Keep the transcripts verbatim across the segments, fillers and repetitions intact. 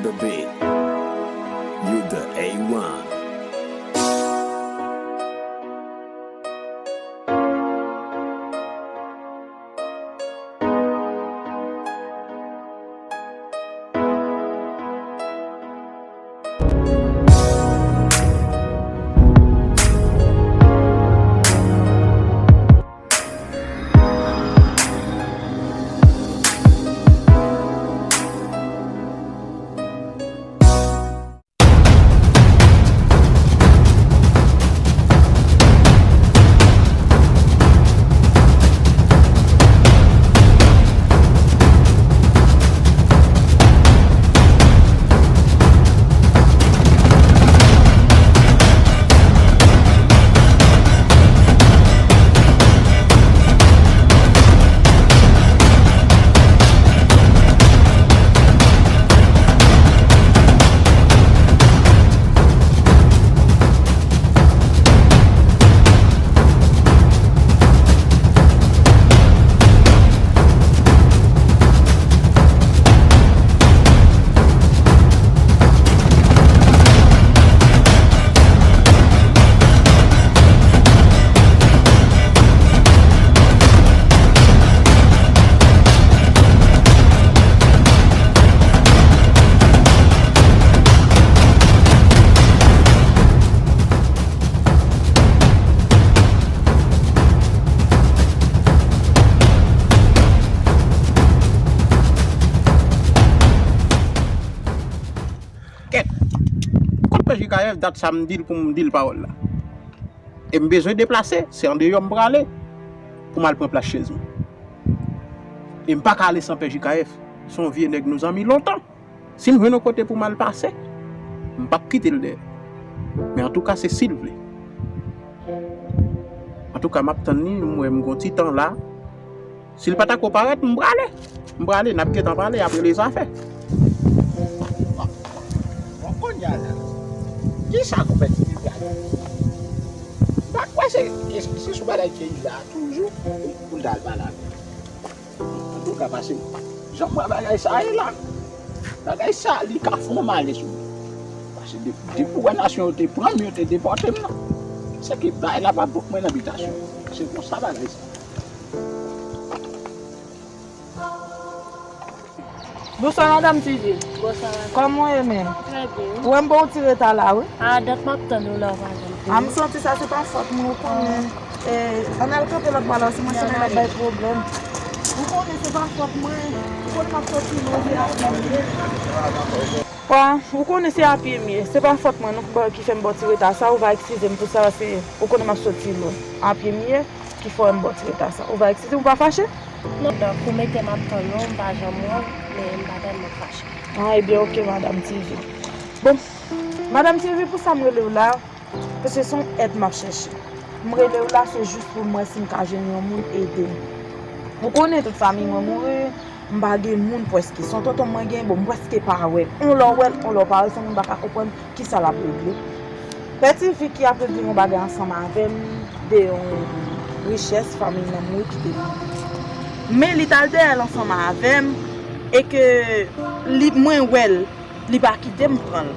The beat. You the A one. Kèt! Kot P J K F dat sa m di l pou m di l pawòl la? E m bezwen deplase, se andeyò m prale pou m al pran plas chèz mwen. E m pa ka ale san P J K F. Se yon vye nèg nou zanmi lontan. Si m jwenn yon kote pou m al pase, m p ap kite l dèyè. Men antouka, se si l vle. Antouka, m ap tann li, m wè m gon ti tan la. Si l pa ta ko parèt, m prale. M prale, n ap gentan pale apre lezafè. Bon, kounye a la, kisa konpè Tifi prale? M pa kwè se, se, se sou bagay Keila toujou pou, pou l ta al pale avè l. Antouka, pase jan m wè bagay sa ye la, bagay sa, li ka fè yon malè sou mwen. Pase de, depi w wè nasyon yo te pran m, yo te depòte m nan, se ke bagay la pa pot mwen nan bitasyon. Se konsa bagay sa. Bonswa, madanm Tifi. Bonswa, madanm. Kòman w ye menm? Trè byen, wi. Ou wè m ba w ti reta la, wi. A, dat m ap tann ou la, w pa janm vini. A, m santi sa, se pa fòt mwen, ou konnen. E, ann al kanpe lòt bò la, si mwen se mwen l ap bay pwoblèm. Ou konnen se pa fòt mwen. Ou konnen m ap soti lwen, se a pye m ye. Wa, ou konnen se a pye m ye. Se pa fòt mwen, non, ki ba, ki fè m ba w ti reta sa, ou va eskize m pou sa, se, ou konnen m ap soti lwen. A pye m ye, ki fè m ba w ti reta sa. Ou va eskize m, ou pa fache? Non, donk, ou mete m ap tann ou, m pa janm wè w, men m pa tèlman fache. A, ebyen, oke, madanm Tifi. Bon, madanm Tifi, pou sa m rele w la, paske se yon èd m ap chèche. M rele w la, se jis pou m wè si m ka jwenn yon moun ede m. Ou konnen tout fanmi mwen mouri, m pa gen moun prèske. Se yon tonton mwen gen, bon, m prèske pa wè l. On lè w wè l, on lè w pa wè l, se yon moun m pa ka konprann kisa l ap regle. Pè Tifi ki ap regle yon bagay ansanm avè m, de yon richès, fanmi l nan mouri kite m. Men li t al dèyè l ansanm avè m, e ke li, mwen wè l, li pa kite m pran l.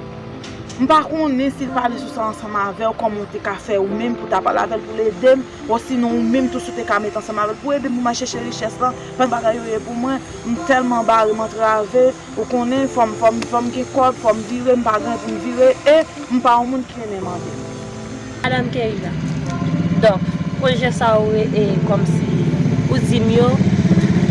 M pa konnen si l pale sou sa ansanm avè w, kòman w te ka fè ou menm pou w ta pale avè l, pou l ede m, osinon ou menm tou si w te ka met ansanm avè l pou ede m pou m al chèche richès lan, pandan bagay yo ye pou mwen, m tèlman bare, m antrave, ou konnen, fò m, fò m, fò m gen kòb, fò m vire, m pa gen pou m vire, e m pa yon moun ki renmen mande. Madanm Keila, donk, pwojè sa ou e, e, kòmsi ou di m yo,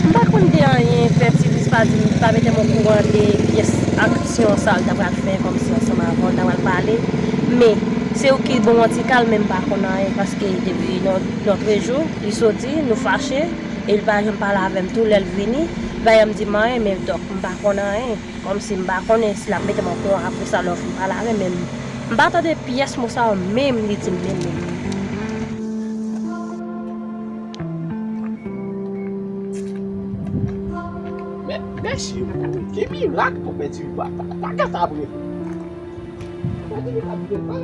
m pa konn de anyen, Pè Tifi pa di m, pa mete m okouran de pyès aksyon sa l ta pral fè, kòmsi ansanm avè w l ta pral pale, men se ou ki bon yon ti kal, men m pa konn anyen, paske depi nòt, nòtrejou, li soti, nou fache, e li pa janm pale avè m tou, lè l vini, li pa janm di m anyen, men donk, m pa konn anyen. Kòmsi m pa konnen si l ap mete m okouran apre sa lè w fin pale avè m, men m pa tande pyès mo sa yo menm li di m menm, menm. Men, mèsi, ki mirak konpè Tifi pa, pa, pa gate apre. Konpè Tifi pa byen bay.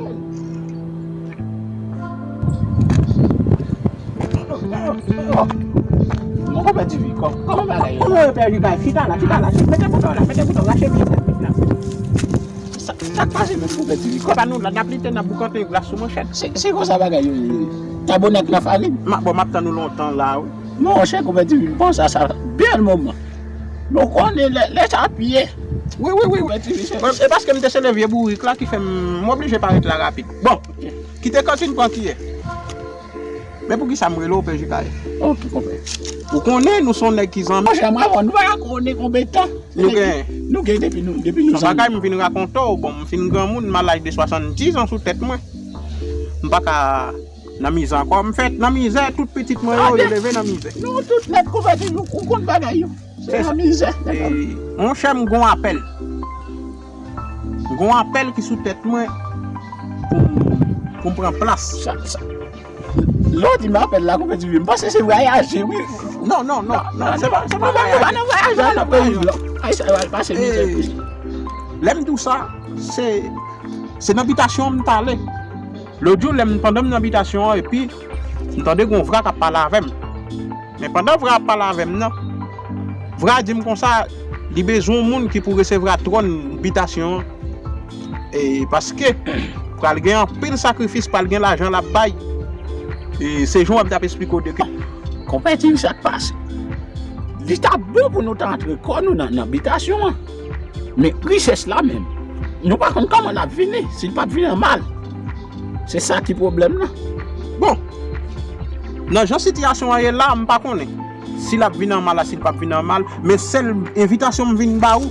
Mon konpè Tifi, kò-, kòman bagay yo? Kòman yo pèdi bay? Chita la, chita la, chita, mete bouton la, mete bouton, rache chita, chita. Sa k pase menm, Konpè T V? Kòb pa nou la, n ap lite, n ap boukante glas sou manchèt. Se, se konsa bagay yo ye. Tabonèk nan farin. Ma, bon, m ap tann ou lontan la, wi. Monchè, Konpè T V, m panse a sa bèl moman. Nou konnen lè, lè sa ap ye. Wi, wi, wi, wi. Konpè T V, se... Bon, e paske m te sele vye bourik la ki fè m, m oblije parèt la rapid. Bon, kite kantin pran kiyè. Men poukisa m rele w P J K F? Ok, konpè. Ou konnen nou se yon nèg ki zanmi. Monchè, m avè w, nou pa ka konnen konbyen tan. Nou gen. Nou gen depi nou, depi nou zanmi. Bagay m vin rakonte w, bon, m fin granmoun, m a laj de swasanndis an sou tèt mwen. M pa ka nan mizè ankò. M fèt nan mizè, tout pitit mwen yo, yo leve nan mizè. Nou tout nèt konvèti, nou, ou konn bagay yo. Se nan mizè. E, monchè, m gon apèl. M gon apèl ki sou tèt mwen pou m, pou m pran plas. Sa, sa. Lè w di m apèl la, Konpè T V, m panse se vwayaje, wi. Non, non, non, non, se pa, se pa vwayaje. Nou pa nan vwayaje, non, nan peyi blan. Ayisyen al pase mizè. Lè m di w sa, se, se nan bitasyon an m t ale. Lòt jou, lè m, pandan m nan bitasyon an, epi m tande gon vra k ap pale avè m. Men pandan vra ap pale avè m nan, vra di m konsa, li bezwen yon moun ki pou resevwa twòn bitasyon an. E paske pral gen anpil sakrifis, pral gen lajan l ap bay. E se jan w ap t ap esplike w de ke... Konpè T V, sa k pase? Li t ap bon pou nou ta antre kò nou nan, nan bitasyon an. Men richès la menm, nou pa konn kòman l ap vini, si l p ap vini an mal. Se sa ki pwoblèm nan. Bon, nan jan sitiyasyon an ye la, m pa konnen si l ap vin an mal a, si l p ap vin an mal, men sèl envitasyon m vin ba ou,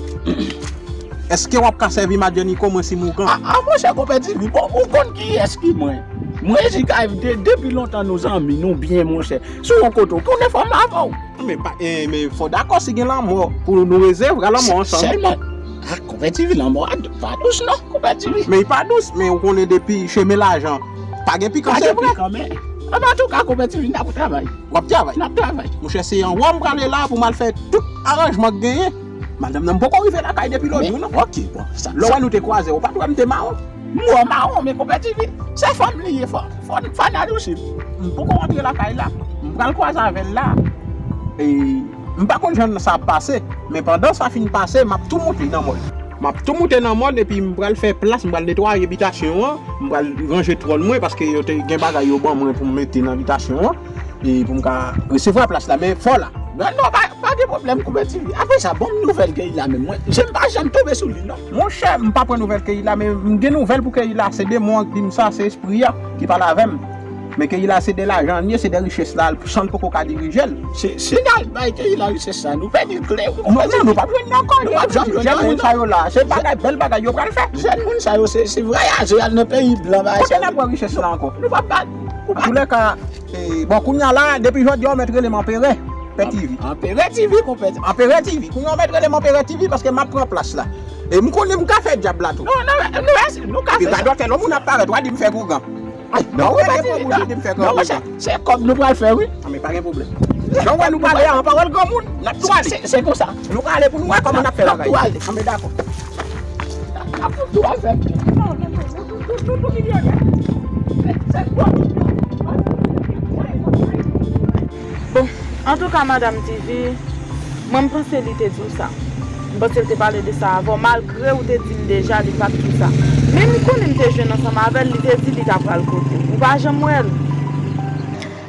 èske w ap ka sèvi Madjanico mwen si m ougan? A, a, monchè, Konpè T V, bon, ou konn kiyès ki mwen. Mwen, J K F de, depi lontan nou zanmi, nou byen, monchè. Si w yon kote, ou konnen fò m avè w. Men pa, e, men fò dakò si gen lanmò pou nou rezevwa lanmò ansanm. Sèlman, a, Konpè T V, lanmò a pa dous non, Konpè T V. Men li pa dous, men ou konnen depi chemen lajan, pa gen pikan, se vre. Pa gen pikan, men, antouka, Konpè T V, n ap travay. W ap travay? N ap travay. Monchè, se anwo m prale la pou m al fè tout aranjman k genyen. Madanm nan, m poko rive lakay depi lòt jou, non. Ok, bon, sa, lè w wè nou te kwaze, ou pa t wè m te mawon? M wè w mawon, men Konpè T V, se fanm li ye, fò, fò, fò n adousi. M poko rantre lakay la. M pral kwaze avè l la. E, m pa konn jan sa ap pase, men pandan sa fin pase, m ap tou moute nan mòn. M ap tou moute nan mòn, epi m pral fè plas, m pral netwaye bitasyon an, m pral ranje twòn mwen, paske yo te gen bagay yo ban mwen pou m mete nan bitasyon an, e pou m ka resevwa plas la, men fò la. Non, non, pa, pa gen pwoblèm, Konpè T V. Apre sa, ban m nouvèl Keyla menm. Mwen, je m pa janm tonbe sou li, non. Monchè, m pa pran nouvèl Keyla, men m gen nouvèl pou Keyla. Se demon an ki di m sa, se espri a ki pale avè m. Men Keyla, se de lajan l ye, se de richès la, san l poko ka dirije l. Si, si n al bay Keyla richès la, nou pèdi kle, wi. Non, non, nou p ap jwenn li ankò. Nou p ap janm jwenn li ankò, non. Jèn moun sa yo la, se bagay, bèl bagay yo pral fè. Jèn moun sa yo, se, se vwayaje, al nan peyi blan, bagay sa yo. Kote n ap wè richès la ankò? Nou p ap ba, nou p ap. Antoulèka, e, bon, kounye a la, depi jodi a, ou mèt rele m Anperè, Pè T V. Anperè T V, konpè. Anperè T V. Kounye a, ou mèt rele m Anperè T V paske m ap pran plas la. E m konnen m ka fè dyab la tou. Non, non, nou, nou ka fè sa. Epi gade yon moun ap parèt, w a di m fè ougan. Ay, non, ou pa di, non, non, monchè, se kòb nou pral fè, wi. A, men pa gen pwoblèm. Jan w wè nou pale a, an pawòl granmoun, n ap tou ale. Se, se konsa. Nou ka ale pou nou wè kòman n ap fè bagay. N ap tou ale. A, men dakò. N ap tou ale. Bon, antouka, Madanm T V, mwen, m panse li te di w sa. M panse l te pale de sa avè w, malgre ou te di l deja li pa t di w sa. Men m konnen m te jwenn ansanm avè l, li te di li ta pral kote w. Ou pa janm wè l.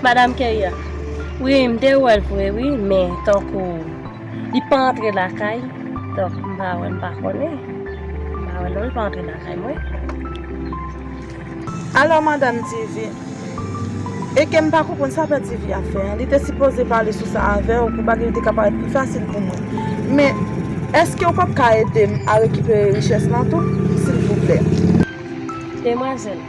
Madanm Keya, wi, m te wè l vre, wi, men tankou li pa antre lakay, donk, m pa wè, m pa konnen. M pa wè l non, li pa antre lakay mwen. Alò, Madanm T V, e ke m pa konprann sa Pè T V ap fè an. Li te sipoze pale sou sa avè w pou bagay yo te ka parèt pi fasil pou mwen. Men, èske w p ap ka ede m a rekipere richès lan tou, silvouplè? Demwazèl,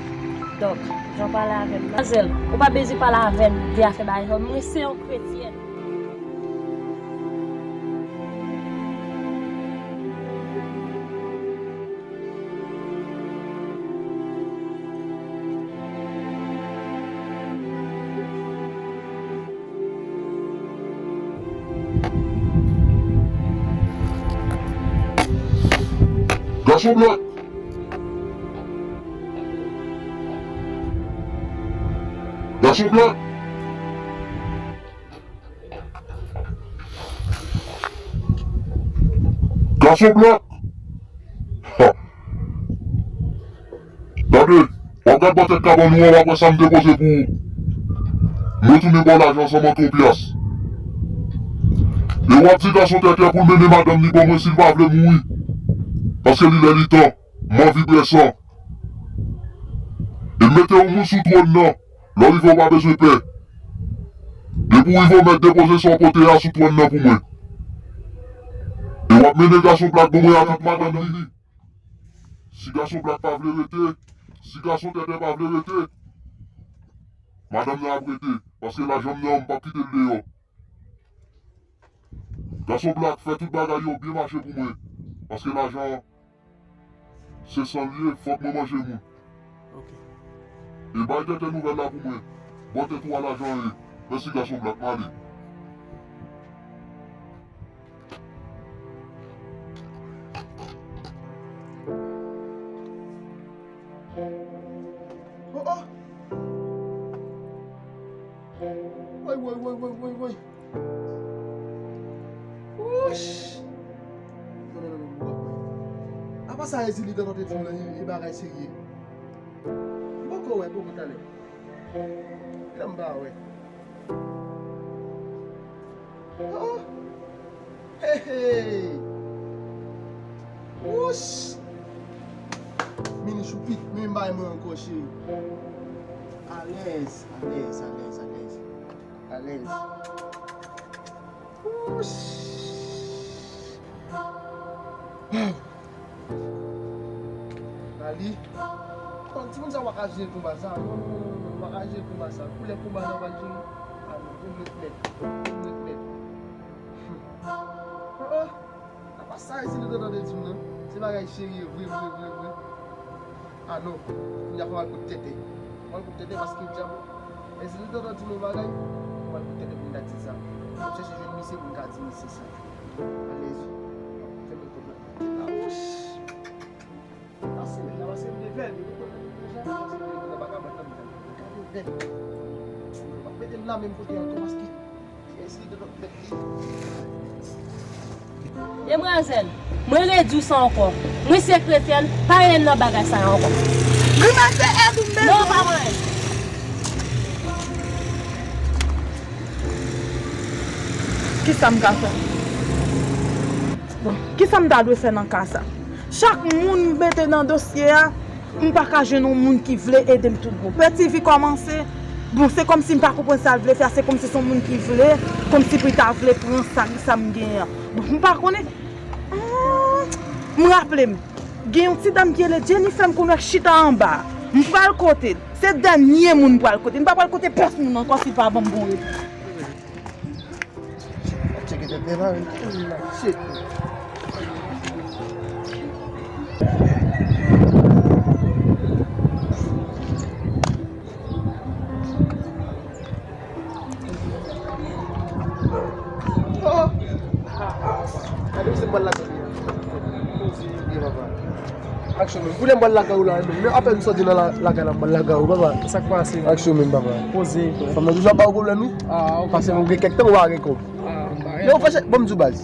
donk, jan w pale avè m nan. Demwazèl, ou pa bezwen pale avè m de afè bagay sa yo. Mwen se yon kretyèn. Gason blan! Gason blan! Gason blan! Ha! Gade, w ap gad bò tèt kabann ou an, w ap wè sa m depoze pou ou. Mwen tounen ba w lajan san manke yon pyas. E w ap di gason tètè pou l mennen madanm li ban mwen si l pa vle mouri. Paske li lè li tan, m anvi bwè san. E mete yon moun sou twòn nan, lè w rive w pa bezwen pè. Depi w rive w mèt depoze sa w pote a sou twòn nan pou mwen. E w ap mennen gason blak ban mwen ak tout madanm li. Si gason blak pa vle rete, si gason tètè pa vle rete, madanm nan ap rete, paske lajan m nan, m p ap kite l deyò. Gason blak, fè tout bagay yo byen mache pou mwen, paske lajan se san l ye, fòk mwen manje moun. Ok. E bay tètè nouvèl la pou mwen. Bò tèt ou a lajan ye. Mèsi gason blak, m ale. Oh, oh. Woy, woy, woy, woy, woy, woy. Wouch. Non, non, non, non, non. Apa sa Ezili tande di m nan, e, e bagay serye. M poko wè, poko talè. Kilè m pa wè. Oh. Hey, hey. Wouch. Mini choupit, men bay mwen ankò, cheri. Alèz, alèz, alèz, alèz. Alèz. Wouch. Wow. Dali. Bon, timoun sa w pa ka jere konba sa. Non, non, non, non, non, w pa ka jere konba sa. Koulè konba sa w pral jere. Ah non, pou m ret nèt. Pou m ret nèt. Hmm. Oh, oh. Apa sa Ezili tande di m nan? Se bagay serye vre, vre, vre, vre. Ah non, kounye a fò m al kot tètè. Fò m al kot tètè paske djab, Ezili tande di m yon bagay, fò m al kot tètè pou m ta di sa. Fò m chèche jwenn misye pou m ka di misye sa. Alèz. Fèmen kòb la. Awouch. Pase men la, pase men vè. Pase men vè. M ap mete l la menm kote ankò paske Demwazèl, mwen redi w sa ankò. Mwen se kretyèn, pa rele m nan bagay sa yo ankò. Grimas se èd ou m bezwen. Non, pa mwen. Kisa m ka fè? Bon, kisa m ta dwe fè nan ka sa? Chak moun m mete nan dosye a, m pa ka jwenn yon moun ki vle ede m tout bon. Peti vi kòmanse, bon, se kòmsi m pa konprann sa l vle fè a, se kòmsi se yon moun ki vle, kòmsi pou l ta vle pran sa, sa m genyen an. Bon, m pa konnen. Hmm, m raple m, gen yon ti dam ki rele Jennifer, m konn wè k chita anba. M pral kote l. Se dènye moun m pral kote. M pa pral kote pès moun ankò si l pa ban m bon reponn. Tcheke tèt li la, wi. Shit. Oh! Gade misye m pral lakay li a. Poze, byen papa. Aksyon menm. Koulè m pral lakay ou la menm. Men apèn m soti nan la, lakay la, m pral lakay ou, papa. Sa k pase? Aksyon menm, papa. Poze, frè. Fanm nan toujou ap ba ou pwoblèm, wi. Ah, ok. Paske ou gen kèk tan ou pa gen kòb. Ah, m pa gen. Men ou fè chè, ban m di w baz.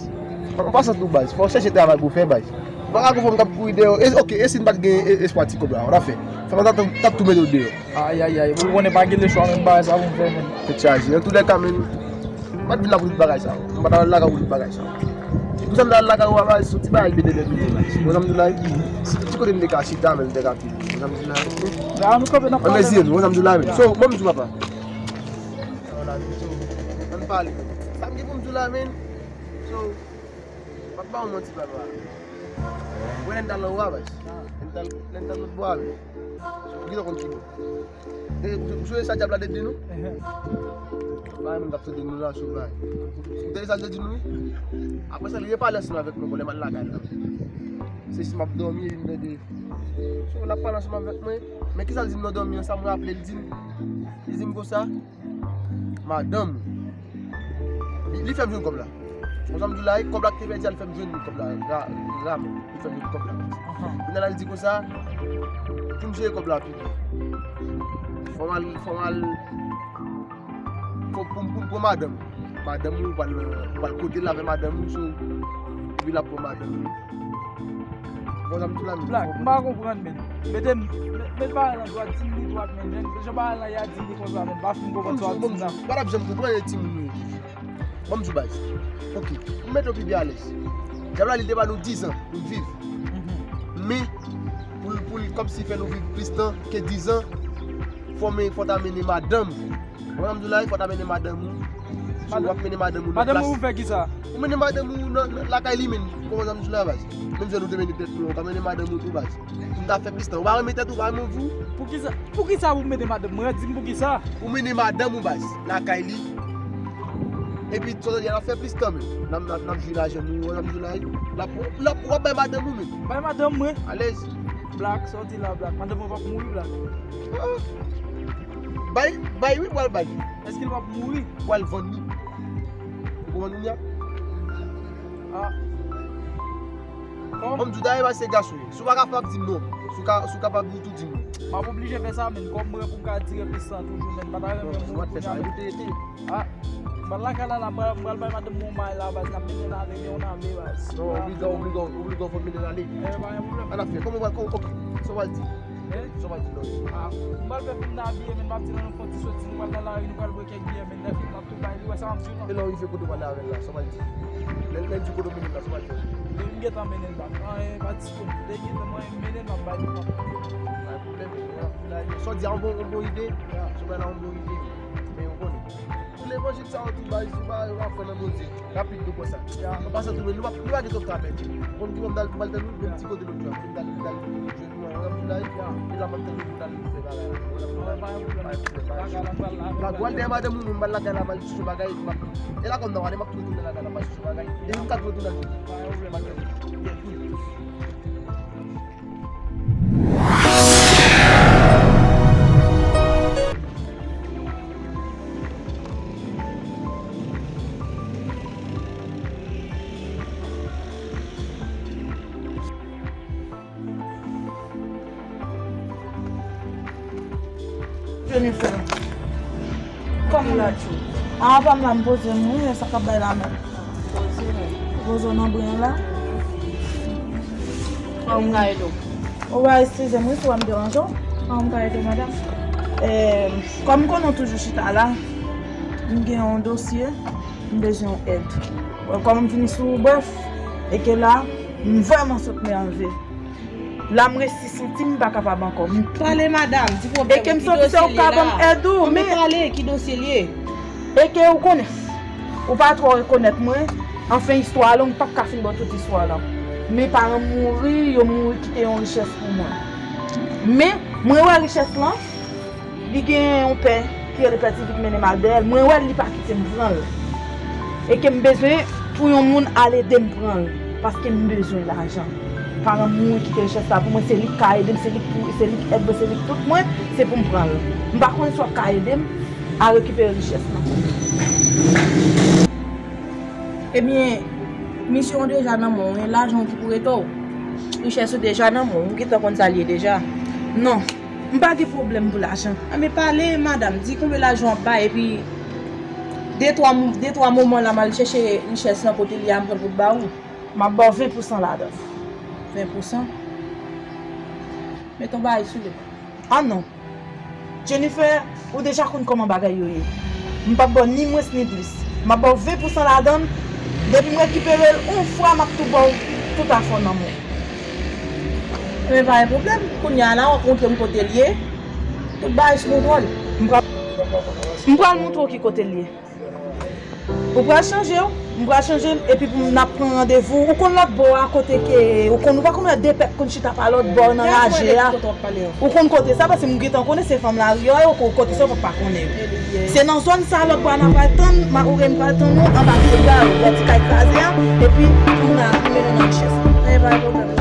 An pasan tou baz. Fò w chèche travay pou w fè baz. Ou pa ka konn fanm k ap kouri dèyè w. E, ok, e si n pa t gen e, espwa ti kòb la, w t ap fè. Fanm nan t ap, t ap tou mete w deyò. Ayayay, ou konnen pa gen lechwa menm bagay sa pou m fè menm. Tèt chaje. Antoulèka, menm, m pa t vin la pou tout bagay sa yo. M pa t al lakay ou pou tout bagay sa yo. Se pou sa m t al lakay ou a, baz, se yon ti bagay ki te dèpite, baz. Bon, sa m di w la, se ti kote m te ka chita, men m te ka pile. Bon, sa m di w la, ann reziye nou, bon, sa m di w la, men. So, bon, m di w, papa. Ann pale. Sa m gen pou m di w la, men. So, m ap ba w manti, papa. Mwen, lè n t al nan wa, baz. Lè n t al, lè n t al lòt bò a, men. Ou gentan konn ki bò. E, ou, ou sonje sa dyab la te di nou? Ehe. Bay moun k ap tande nou la, sou bay. Ou tande sa l te di nou, wi? Apre sa, li repale ansanm avèk mwen, bon, lè m al lakay la. Se si m ap dòmi, epi m tande. So, l ap pale ansanm avèk mwen. Men kisa l di m nan dòmi an, sa m raple, l di m, li di m konsa, madanm. Li, li fè m jwenn kòb la. Konsa m di w la, kòb la k te pèdi a, li fè m jwenn kòb la. Ra, ra, li fè m jwenn kòb la. Kounye a la, li di konsa, pou m jere kòb la pi byen. Fò m al, fò m al, fò, pou m, pou m pran madanm. Madanm ou pral, ou pral kote l avè madanm ou, so, epi l ap pran madanm ou. Konsa m di w la, men. Blak, m pa konprann, men. Mete m, met, met bagay lan dwat, di m li dwat, men jan, jan bagay lan ye a, di li konsa, men m pa fin konprann sa w ap di m nan. Ou pa t ap janm konprann, e timoun ou ye. Ban m di w baz. Ok, pou m mete w pi byen alèz. Dyab la, li te ba nou diz an pou n viv. Men, pou l, pou l kòmsi fè nou viv plis tan ke diz an, fò men, fò w ta mennen madanm ou. Ou konprann sa m di w la, fò w ta mennen madanm ou. Si w ap mennen madanm ou nan plas. Madanm ou fè kisa? Ou mennen madanm ou nan, nan lakay li menm. Ou konprann sa m di w la, baz? Menm jan nou te mennen tèt nou an, ou ka mennen madanm ou tou, baz. Pou n ta fè plis tan. Ou pa renmen tèt ou, ou pa renmen vi w. Poukisa, poukisa pou mete madanm mwen? Di m poukisa? Ou mennen madanm ou, baz, lakay li. Epi, sòtandi a, n ap fè plis tan menm. N ap, n ap, n ap jwi lajan nou, w ap jwi lajan. L ap, l ap, w ap bay madanm ou menm. Bay madanm mwen? Alèz. Black, sòti la, Black. Madanm mwen p ap mouri, Black. Ah. Bay, bay wi, pral bay. Èske l p ap mouri? Pral vann li. Ou konprann kounye a? Ah. Kòman? Bon, m di w dayè, baz, se gason ye. Si w pa ka fè, w ap di m non. Si w ka, si w kapab, ou tou di m non. M ap oblije fè sa, men kòm mwen pou m ka dire plis tan toujou, men m pa ta renmen mouri kounye a, men. Ah, m pral lakay la, la, m pral, m pral bay madanm mwen yon may la, baz, n ap mennen l ale, men yon ale, baz. Non, obligan, obligan, obligan, fò mennen l ale. Eh, pa gen pwoblèm. An ap fè, kòman w pral, kòman, ok, sa w pral di? Eh? Sa w pral di non? Ah, m pral fè pou m ta abiye, men m ap di nou, nou fè yon ti soti, nou pral nan lari, nou pral bwè kèk byè, men lè fini m ap tou bay li, wè sa m ap di w lan. E lè w rive kote w pale avè l la, sa w pral di? Lè, lè l di kote w mennen l la, sa w pral di? E m gentan mennen l bak. An, e pa disponib. Lè gentan mwen mennen l, m ap bay li, m ap bay li. Pa gen pwoblèm, men, sa w di a yon bon, yon bon ide. Sa w bay la yon bon ide. Men ou konnen. Pou levanjil sa yo tou, baz, yo pa, yo pa kwè nan Bondye. Rapid tou konsa. Ya. An pasan tou, men nou pa, nou pa gen twòp tan a pèdi. Ou konn ki bò m t al, m t al tann ou, menm ti kote lòt jou a. M t al, m t al jwenn nou an, w ap di la, epi la m ap tann ou pou n al fè bagay la. W ap fè bagay la, w ap fè bagay la. La, w al dèyè madanm ou, m al lakay la, m al chèche bagay, m ap, e la kòm nan w ale, m ap tou retounen lakay la, m al chèche bagay. Depi m ka tou retounen, m ap tann ou. Jennifer, kòman w ye? A, pa m la, m poze m, wi, sa k ap bay la menm. Poze w. Poze w nan bren la. Kòman m ka ede w? Ou va eskize m, wi, si w a m deranje w. Kòman m ka ede w, madanm? Eh, kòm m konnen w toujou chita la, m gen yon dosye, m bezwen yon èd. Kòm m vin sou ou, brèf, e ke la, m vrèman sot nève. La, m resi santi m pa kapab ankò. M pale, madanm, di pwoblèm ou, ki dosye l ye la? E ke m santi se ou k ka ban m èd ou, men pale, ki dosye l ye? E ke ou konnen, ou pa twò rekonèt mwen. Anfen, istwa a long, m p ap ka fin ba w tout istwa la. Men paran m mouri, yo mouri kite yon richès pou mwen. Men, mwen wè richès lan, li gen yon pè ki rele Pè Ti Vi k mennen m al dèyè l. Mwen wè l, li pa kite m pran l. E ke m bezwen pou yon moun al ede m pran l, paske m bezwen lajan. Paran m mouri kite richès la pou mwen, se li k ka ede m, se li k pou, se li k èd mwen, se li k tout mwen, se pou m pran l. M pa konnen si w ap ka ede m a rekipere richès lan. Ebyen, misyon w deja nan men w, e lajan w ki pou rete w. Richès ou deja nan men w, ou gentan konn sa l ye deja. Non, m pa gen pwoblèm pou lajan. Anben pale, madanm, di konbyen lajan w ap bay, epi de twa, de twa moman la, m al chèche richès lan kote l ye a, m pran l pou m ba ou. M ap ba w ven pousan ladan l. Ven pousan? Met yon bagay sou li. Ah non. Jennifer, ou deja konn kòman bagay yo ye. M p ap ba w ni mwens ni plis. M ap ba w ven pousan ladan l. Depi m rekipere l yon fwa, m ap tou ba w tout afè w nan men w. Men pa gen pwoblèm. Kounye a la, w ap montre m kote l ye. Tout bagay sou kontwòl. M pral, m pral montre w ki kote l ye. Ou pral chanje w, m pral chanje l, epi pou n ap pran randevou. Ou konn lòt bò a kote ke, ou konn, ou pa konn wè de pèp konn chita pa lòt bò nan raje a. Ou konn kote sa, paske m gentan konnen se fanm lari yo, ou konn kote sa, ou pa konnen yo. Se nan zòn sa lòt bò a n a pral tann, m a, ou gen m pral tann ou, anba pye bwa yo, bò ti kay kraze a, epi pou n a, pou mennen nan richès.